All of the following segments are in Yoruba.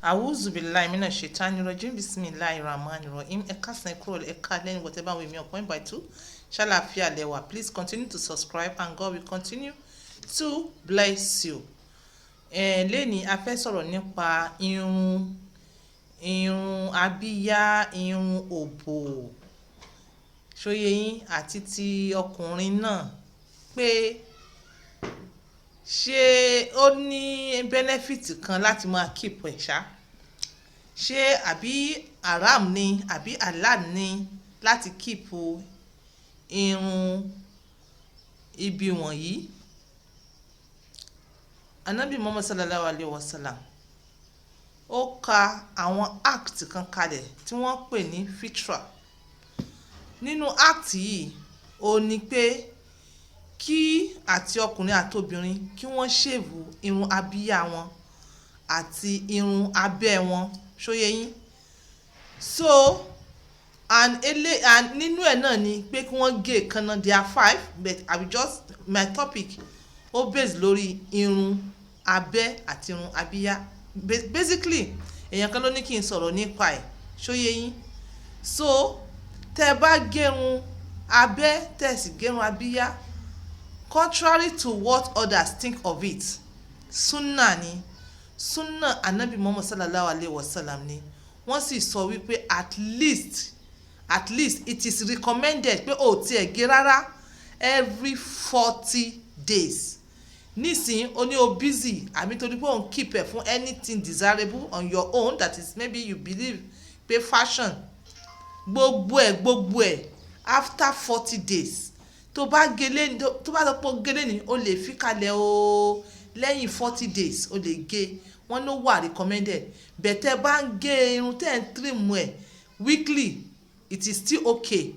A'udhu billahi minash shaitani rajim. Bismillahir rahmanir rahim. Ẹ káàsán, kúrò, ẹ káalẹ́ ní whatever way mi ọ̀pọ̀ by two. Ṣàlàáfíà lẹ́wà. Please continue to subscribe and God will continue to bless you. Ẹ lẹ́ni a fẹ́ sọ̀rọ̀ nípa irun, irun abíyá, irun òbò, ṣó yé yín, àti ti ọkùnrin náà, pé ṣé ó ní benefit kan láti máa keep ẹ̀ ṣá? Ṣé àbí haram ni àbí halal ni láti keep irun ibi wọ̀nyí? Ànábì Muhammad sallallahu alayhi wa sallam, ó ka àwọn act kan kalẹ̀ tí wọ́n pè ní fitra. Nínú act yìí, ó ní pé kí àti ọkùnrin àti obìnrin kí wọ́n shave irun abíyá wọn àti irun abẹ́ wọn. Ṣó yé yín? So and ele and nínú ẹ̀ náà ni pé kí wọ́n gé èékánná. There are five, but I will just, my topic ó base lórí irun abẹ́ àti irun abíyá. Basically, èèyàn kan ló ní kí n sọ̀rọ̀ nípa ẹ̀. Ṣó yé yín? So tẹ́ ẹ bá gérun abẹ́, tẹ́ ẹ sì gérun abíyá, contrary to what others think of it, sunnah ni, sunnah Anabi Muhammad sallallahu alayhi wa sallam ni. Wọ́n sì sọ wípé at least it is recommended pé o tiẹ̀ gé rárá every 40 days. Nísìnyí, o ní o busy, àbí torí pé o ń keep ẹ̀ fún anything desirable on your own, that is, maybe you believe pé fashion, gbogbo ẹ̀ gbogbo ẹ̀, after 40 days, tó bá gélé, tó bá lọ pọ̀ gélé ni, o lè fi kalẹ̀ o. Lẹ́yìn 40 days, o lè gé. Wọ́n ló wà recommended. But tẹ́ bá ń gé irun, tẹ́ ń trim ẹ̀ weekly, it is still okay.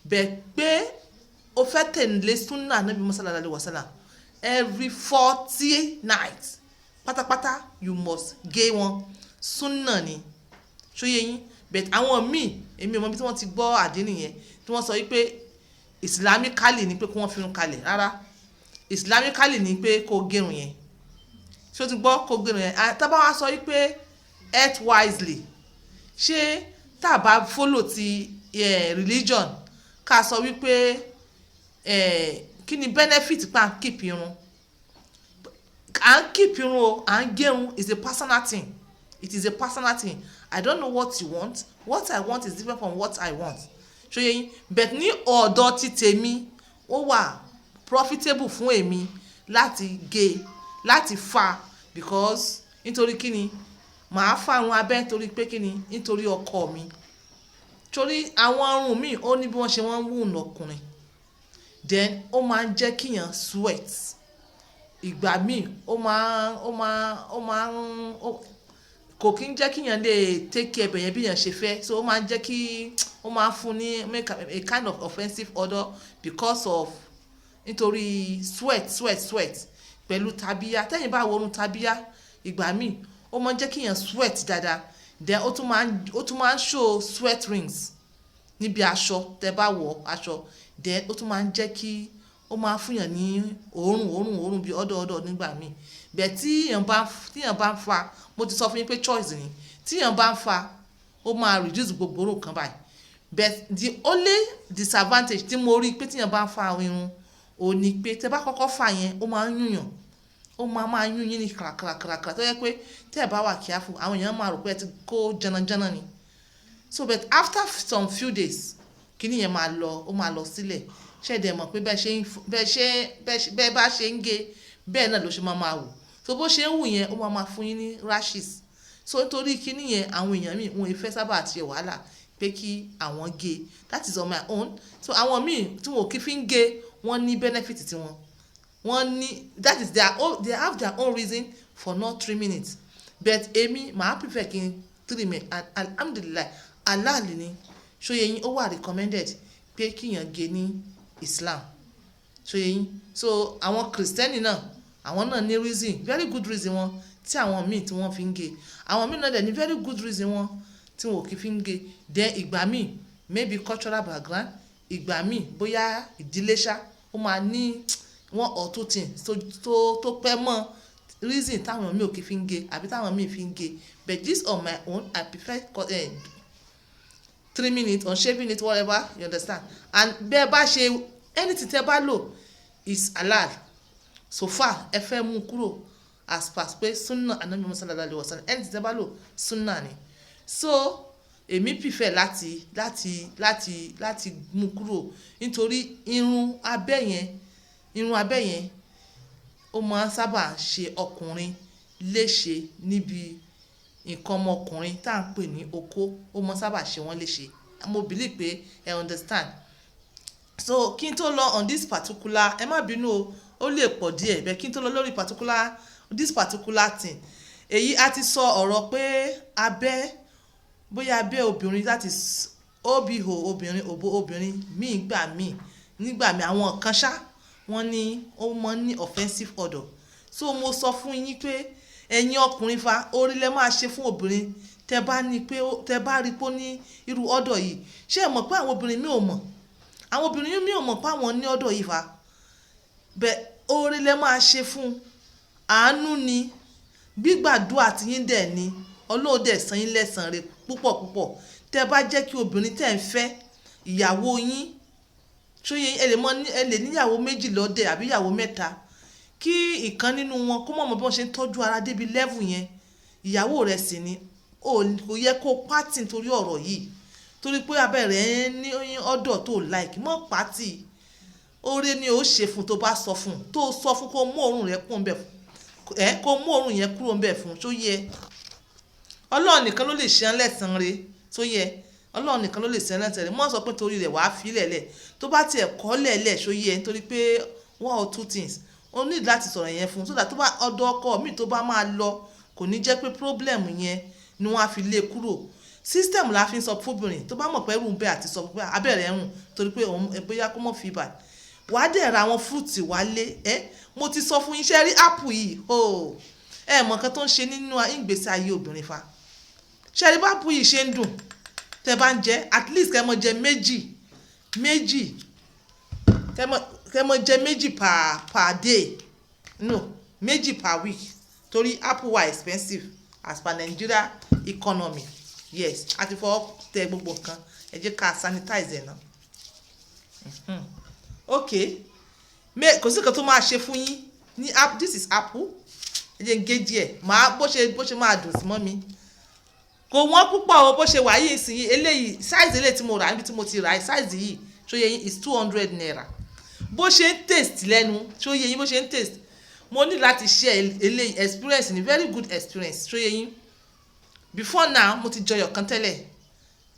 But pé o fẹ́ tẹ̀lé sunnah Nabi Muhammad sallallahu alaihi wasallam, every 40 nights pátápátá, you must gé wọn. Sunnah ni. Ṣó yé yín? But àwọn míì, èmi ò mọ bí tí wọ́n ti gbọ́ àdínì yẹn tí wọ́n sọ wípé islamically ni pé kí wọ́n fi irun kalẹ̀. Rárá, islamically ni pé kó gérun yẹn. Ṣé o ti gbọ́? Kó gérun yẹn. Tá bá wá sọ wípé health wisely, ṣé tá a bá follow ti religion, ká sọ wípé kí ni benefit pa à ń keep irun? À ń keep irun o, à ń gérun is a personal thing. It is a personal thing. I don't know what you want. What I want is different from what I want. Ṣó yé yín? But ní ọ̀dọ̀ ti tèmi, ó wà profitable fún èmi láti gé, láti fa, because nítorí kí ni màá fa irun abẹ́? Nítorí pé kí ni? Nítorí ọkọ mi. Torí àwọn irun mi, ó ní bí wọ́n ṣe wọ́n ń wù lọ́kùnrin. Then ó máa ń jẹ́ kíyàn sweat. Ìgbà míì, ó máa ń kò kí ń jẹ́ kíyàn lè take care bẹ̀yẹn bí èèyàn ṣe fẹ́. So ó máa ń jẹ́ kí ó máa ń fún ní make a kind of offensive odour because of nítorí sweat, sweat, sweat pẹ̀lú tabíyá. Tẹ́yìn bá wo irun tabíyá, ìgbà míì ó máa ń jẹ́ kíyàn sweat dáadáa. Then ó tún máa ń show sweat rings níbi aṣọ tẹ́ bá wọ̀ aṣọ. Then ó tún máa ń jẹ́ kí ó máa ń fún yàn ní òórùn, òórùn, òórùn bí odour, odour nígbà míì. But tí èèyàn bá ń fa, mo ti sọ fún yín pé choice ni. Tí èèyàn bá ń fa, ó máa reduce gbogbo òórùn kan báyìí. But the only disadvantage tí mo rí pé tí èèyàn bá ń fa irun, ò ní pé tẹ́ bá kọ́kọ́ fà yẹn, ó máa ń yún yàn. Ó máa yún yín ní kàràkàràkàrà, tó jẹ́ pé tí ẹ bá wà careful, àwọn èèyàn máa rò pé ẹ ti kó jànàjànà ni. So but after some few days, kíní yẹn máa lọ, ó máa lọ sílẹ̀. Ṣé ẹ dẹ̀ mọ̀ pé bẹ́ẹ̀ bá ṣe ń gé, bẹ́ẹ̀ náà ló ṣe máa máa wù. So bó ṣe ń wù yẹn, ó máa máa fún yín ní rashes. So nítorí kíní yẹn, àwọn èèyàn míì wọn ò fẹ́ sábà ṣe wàhálà pé kí àwọn gé. That is on my own. So àwọn míì tí wọn ò kí fi ń gé, wọ́n ní benefit tí wọn. Wọ́n ní, that is their own, they have their own reason for not trimming it. But èmi, màá prefer kí n trim ẹ̀, and alhamdulillah, halal ni. Ṣó yé yín? Ó wà recommended pé kí èèyàn gé ní Islam. Ṣó yé yín? So àwọn Kristẹni náà, àwọn náà ní reason, very good reason wọn tí àwọn míì tí wọ́n fi ń gé. Àwọn míì náà dẹ̀ ní very good reason wọn tí wọn ò kí fi ń gé. Then ìgbà míì, maybe cultural background, ìgbà míì bóyá ìdílé ṣá, ó máa ní one or two things tó pẹ́ mọ́. Reason táwọn míì ò kí fi ń gé àbí táwọn míì fi ń gé, but this on my own, I prefer trimming it or shaving it, whatever, you understand? And bẹ́ẹ̀ bá ṣe, anything tẹ́ bá lò is halal so far. Ẹ fẹ́ mú kúrò as per pé sunnah Anabi Muhammad sallallahu alaihi wasallam, anything tẹ́ bá lò, sunnah ni. So èmi prefer láti mú kúrò nítorí irun abẹ́ yẹn, ó máa ń sábà ṣe ọkùnrin léṣe níbi nǹkan ọmọkùnrin tá à ń pè ní okó. Ó máa ń sábà ṣe wọ́n léṣe. Mo believe pé ẹ understand. So kí n tó lọ on this particular, ẹ má bínú o, ó lè pọ̀ díẹ̀ bẹ́ẹ̀. Kí n tó lọ lórí particular this particular thing, èyí a ti sọ ọ̀rọ̀ pé abẹ́, bóyá abẹ́ obìnrin, that is obo obìnrin, òbò obìnrin míì gbà míì, nígbà míì àwọn kan ṣá wọ́n ní ó mọ ní offensive odour. So mo sọ fún yín pé ẹ̀yin ọkùnrin fa orí lẹ máa ṣe fún obìnrin tẹ bá ní pé tẹ bá rí pé ó ní irú odour yìí. Ṣé ẹ mọ̀ pé àwọn obìnrin mi ò mọ̀, àwọn obìnrin mi ò mọ̀ pé àwọn ní odour yìí fa? Bẹ́ẹ̀ oore lẹ máa ṣe fún, àánú ni, gbígbàdúrà tí yín dẹ̀ ni. Ọlọ́run dẹ̀ san yín lẹ́san rẹ̀ púpọ̀ púpọ̀ tẹ́ bá jẹ́ kí obìnrin tẹ́ ń fẹ́, ìyàwó yín, ṣóyè, ẹ lè mọ ẹ lè níyàwó méjì lọ́dẹ̀ àbí ìyàwó mẹ́ta, kí ìkan nínú wọn kó mọ̀ mọ́ bí wọ́n ṣe ń tọ́jú ara débi level yẹn. Ìyàwó rẹ̀ sì ni, kò yẹ kó pátì nítorí ọ̀rọ̀ yìí, torí pé abẹ́ rẹ̀ ní odour tó like mọ́ pátì. Oore ni ó ṣe fún tó bá sọ fún, tó sọ fún kó mú òórùn rẹ̀ kúrò ńbẹ̀ fún ẹ, kó mú òórùn yẹn kúrò ńbẹ̀ fún. Tó yẹ, Ọlọ́run nìkan ló lè ṣe án lẹ́san re. Tó yẹ, Ọlọ́run nìkan ló lè ṣe án lẹ́san re. Mọ́ sọ pé torí rẹ̀ wàá fi lẹ̀lẹ̀, tó bá tiẹ̀ kọ́ lẹ̀lẹ̀. Ṣó yẹ, nítorí pé one or two things, o ní láti sọ̀rọ̀ yẹn fún, so that tó bá ọ̀dọ̀ ọkọ mi tó bá máa lọ, kò ní jẹ́ pé problem yẹn ni wọ́n á fi lé kúrò. System la fi ń sọ fóbìnrin tó bá mọ̀ pé ẹrù ń bẹ àti sọ pé abẹ́rẹ́ ń rùn, torí pé òun bóyá kó mọ̀ fi bà. Wàá dẹ̀ ra àwọn fruit wálé. Ẹ́ mo ti sọ fún yín, ṣe rí apple yìí? Oh, ẹ mọ̀ nǹkan tó ń ṣe nínú ìgbésí ayé obìnrin fa. Ṣe rí bá apple yìí ṣe ń dùn? Tẹ́ bá ń jẹ, at least kẹ́ mọ jẹ méjì méjì, kẹ́ mọ jẹ méjì per day, no, méjì per week, torí apple wà expensive as per Nigeria economy. Yes, a ti fọwọ́ tẹ gbogbo nǹkan, ẹ jẹ́ ká sanitize ẹ̀ náà. Ok, kò sí nǹkan tó máa ṣe fún yín ní app. This is apple. Ẹ jẹ́ n gé díẹ̀, màá bó ṣe máa dùn sí mọ́ mi. Kò wọ́n púpọ̀ o. Bó ṣe wà yìí sí, eléyìí, size eléyìí tí mo rà níbi tí mo ti rà, size yìí, ṣó yẹ yín, is ₦200. Bó ṣe ń taste lẹ́nu, ṣó yẹ yín, bó ṣe ń taste, mo ní láti share eléyìí. Experience ni, very good experience. Ṣó yẹ yín? Before now, mo ti jọyọ̀ kan tẹ́lẹ̀.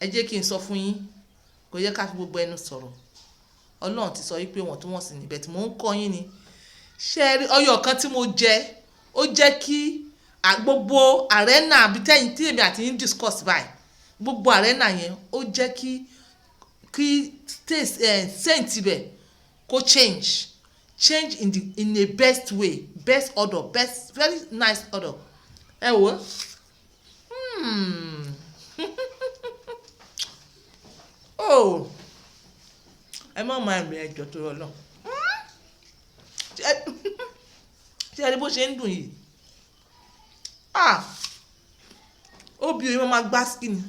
Ẹ jẹ́ kí n sọ fún yín, kò yẹ ká fi gbogbo ẹnu sọ̀rọ̀. Ọlọ́run ti sọ wípé wọ́n tún wọ́n sì níbẹ̀ tí mò ń kọ́ yín ni. Ṣé ẹ rí ọyọ̀ kan tí mo jẹ, ó jẹ́ kí gbogbo arena àbí tẹ́yìn tí èmi àti yín discuss báyìí, gbogbo arena yẹn, ó jẹ́ kí taste scent ibẹ̀ kó change in a best way, best odour, best, very nice odour. Ẹ wò ó. Oh, ẹ má máa rìn ẹjọ́ tó rọ lọ. Ṣé ẹ rí bó ṣe ń dùn yìí? Ah, obìnrin máa gbá skin,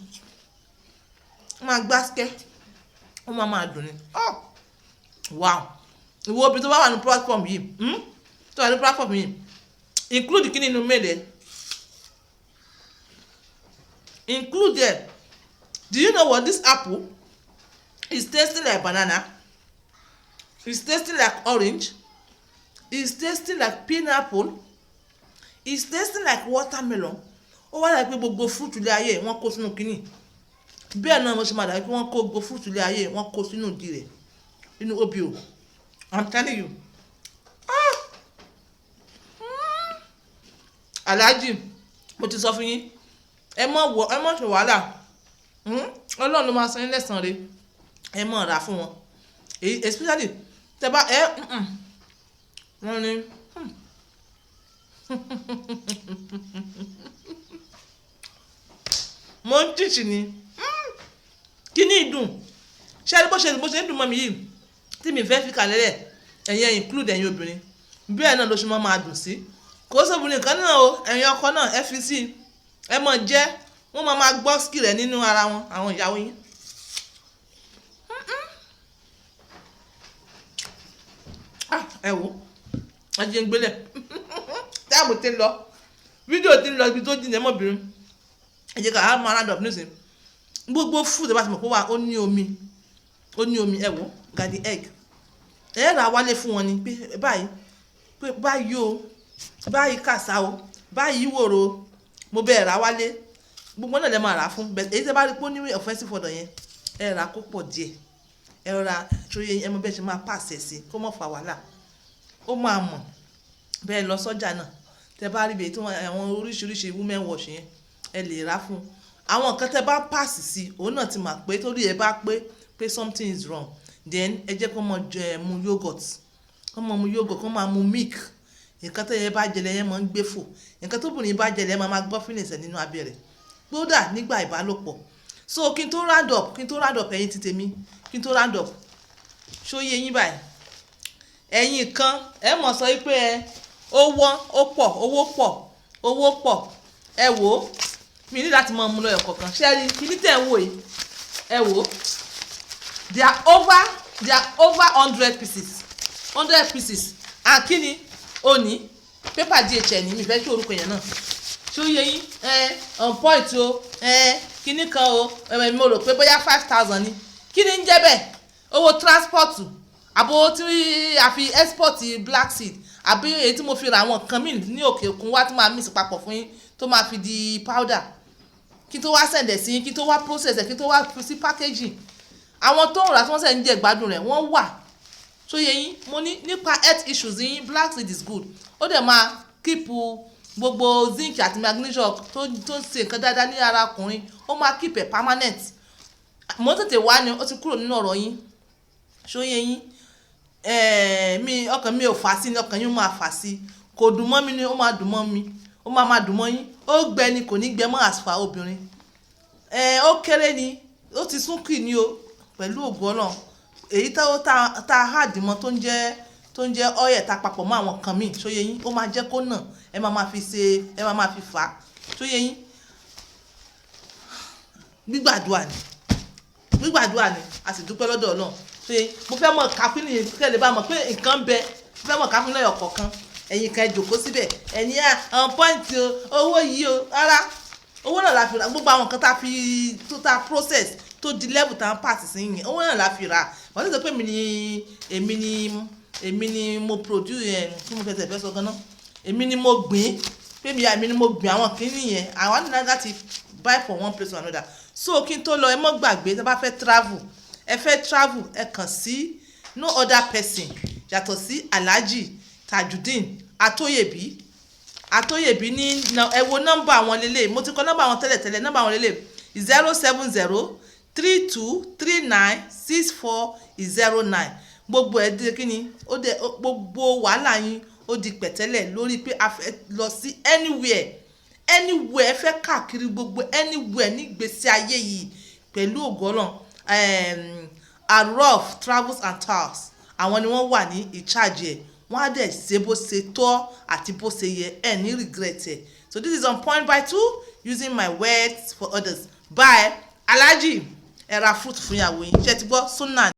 máa gbá skẹ́, ó máa máa dùn ni. Oh wow, ìwọ obìnrin tó bá wà ní platform yìí, tó wà ní platform yìí, include kí nínú mail ẹ, include there. Do you know what? This apple is tasting like banana, is tasting like orange, is tasting like pineapple, is tasting like watermelon. Ó wá dàbí pé gbogbo fruit ilé ayé wọ́n kó sínú kínní. Bẹ́ẹ̀ náà mo ṣe máa dàbí pé wọ́n kó gbogbo fruit ilé ayé, wọ́n kó sínú ìdí rẹ̀, nínú obo. I'm telling you. Ah, Alhaji, mo ti sọ fún yín, ẹ má wọ, ẹ má ṣe wàhálà. Ọlọ́run ló máa san yín lẹ́san rẹ̀. Ẹ má rà fún wọn, especially tẹ bá ẹ wọ́n ní mo ń tìṣì ni kí ní ìdùn. Ṣé ẹ rí bó ṣe ń dùn mọ́ mi yìí tí mi fẹ́ fi kàlẹ́ lẹ̀? Ẹ̀yin ẹ̀ include ẹ̀yin obìnrin, bẹ́ẹ̀ náà ló ṣe máa máa dùn sí. Kò sóbìnrin kan náà o. Ẹ̀yin ọkọ náà, ẹ fi sí i, ẹ mọ̀ jẹ́ wọ́n máa máa gbọ́ skill rẹ̀ nínú ara wọn, àwọn ìyàwó yín. Ah, ẹ wò, ẹ jẹ́ ń gbélé. Time ti ń lọ, fídíò ti ń lọ ibi tó jìnnà. Ẹ mọ̀ bínú, ẹ jẹ́ ká máa round up nísìnyí. Gbogbo food ẹ bá ti mọ̀ pé wà ó ní omi, ó ní omi. Ẹ wò, garden egg, ẹ rà wálé fún wọn ni pé báyìí, pé báyìí o, báyìí kàṣà o, báyìí wòrò, mo bẹ́ẹ̀ rà wálé. Gbogbo náà lè máa rà fún bẹ́ẹ̀. Èyí tẹ́ bá rí pé ó ní offensive odor yẹn, ẹ rà kó pọ̀ díẹ̀, ẹ rọra ṣòye, ẹ mọ bẹ́ẹ̀ ṣe máa pàṣẹ sí kó mọ̀ fà wàhálà. Ó máa mọ̀ bẹ́ẹ̀. Lọ sọ́jà náà, tẹ́ bá rí ibi tí àwọn oríṣiríṣi women wash yẹn, ẹ lè rà fún àwọn nǹkan tẹ́ bá pàṣẹ sí. Òun náà ti mọ̀ pé torí ẹ bá pé something is wrong. Then ẹ jẹ́ kó mọ jẹ mu yogurt, kó mọ mu yogurt, kó máa mu milk. Nǹkan tẹ́ yẹn bá jẹlẹ̀ yẹn máa ń gbé fò. Nǹkan tóbìnrin bá jẹlẹ̀, máa máa gbọ́ feelings ẹ̀ nínú abẹ́ rẹ̀ kódà nígbà ìbálòpọ̀. So kí n tó round up, ẹ̀yin ti tèmi, kí n tó round up, ṣó yé yín báyìí? Ẹ̀yin kan, ẹ mọ̀ sọ wípé ẹ ó wọ́n, ó pọ̀, owó pọ̀, owó pọ̀. Ẹ wò ó, mi ní láti mọ ọmú lọ ẹ̀kọ̀ kan. Ṣé ẹ rí kíní tẹ̀ ń wò yìí? Ẹ wò ó, they are over 100 pieces, 100 pieces. And kíni ó ní paper DHL ní mi fẹ́ kí orúkọ yẹn náà. Ṣó yé yín? Ẹ on point o. Ẹ kíní kan o, ẹ mo rò pé bóyá 5,000 ni. Kíni ń jẹ́ bẹ́ẹ̀? Owó transport, àbò tí a fi export black seed, àbí èyí tí mo fi ra àwọn nǹkan míì ní òkè òkun wá, tí máa mix papọ̀ fún yín tó máa fi di powder, kí tó wá send ẹ̀ sí yín, kí tó wá process ẹ̀, kí tó wá fi sí packaging. Àwọn tó ń rà tí wọ́n sẹ̀ ń jẹ ìgbádùn rẹ̀, wọ́n wà. Tó yé yín? Mo ní nípa health issues yín, black seed is good. Ó dẹ̀ máa keep gbogbo zinc àti magnesium tó ń ṣe nǹkan dáadáa ní ara ọkùnrin. Ó máa keep ẹ̀ permanent. Mo tètè wá ni ó ti kúrò nínú ọ̀rọ̀ yín. Ṣó yé yín? Mi ọkàn mi ò fà sí ni, ọkàn yín máa fà sí. Kò dùn mọ́ mi ni, ó máa dùn mọ́ mi, ó máa dùn mọ́ yín. Ó gbẹ ni, kò ní gbẹ mọ́. Àsùfà obìnrin, ó kéré ni, ó ti sún kì ní o. Pẹ̀lú ògo Ọlọ́run, èyí tó tá tá a mọ́ tó ń jẹ́ oil tá papọ̀ mọ́ àwọn kan míì, ṣó yé yín? Ó máa jẹ́ kó nà, ẹ máa fi ṣe, ẹ máa fi fà á. Ṣó yé yín? Gbígbàdúrà ni, gbígbàdúrà ni. A sì dúpẹ́ lọ́dọ̀ Ọlọ́run. Ṣé mo fẹ́ mọ̀ káfíńnì kẹ́ lè bá mọ̀ pé nǹkan ń bẹ? Mo fẹ́ mọ̀ káfíńnì lọ́yọ̀ kọ̀ọ̀kan. Ẹ̀yin kan, ẹ jòkó síbẹ̀, ẹ̀yin à on point o. Owó yìí o, rárá, owó náà la fi ra gbogbo àwọn nǹkan tá a fi tó tá a process tó di level tá a ń pass sí yẹn. Owó náà la fi rà. Wọ́n ti sọ pé èmi ni mo produce ẹ̀. Kí mo fẹsẹ̀ fẹ́ sọ gan-an, èmi ni mo gbìn pé mi, èmi ni mo gbìn àwọn kìíní yẹn. Àwọn ní láti buy from one place to another. So kí n tó lọ, ẹ mọ́ gbàgbé, tẹ́ bá fẹ́ travel, ẹ fẹ́ travel, ẹ kàn sí no other person yàtọ̀ sí Alhaji Tajudeen Atoyebi. Atoyebi ní ẹ wo nọ́mbà àwọn lélẹ̀. Mo ti kọ nọ́mbà àwọn tẹ́lẹ̀tẹ́lẹ̀. Nọ́mbà àwọn lélẹ̀: 07032396409. Gbogbo ẹ̀ dé. Kí ni ó dé? Gbogbo wàhálà yín ó di pẹ̀tẹ́lẹ̀ lórí pé a fẹ́ lọ sí anywhere, anywhere, ẹ fẹ́ káàkiri gbogbo anywhere nígbèsí ayé yìí. Pẹ̀lú ògo Ọlọ́run, Arof Travels and Tours, àwọn ni wọ́n wà ní ìcháàjì ẹ̀. Wọ́n á dẹ̀ ṣe bó ṣe tọ́ àti bó ṣe yẹ. Ẹ̀ ní regret ẹ̀. So this is On Point by Two, using my words for others. Bye. Alhaji, ẹ ra fruit fún ìyàwó yín. Ṣé ti gbọ́? Sunna.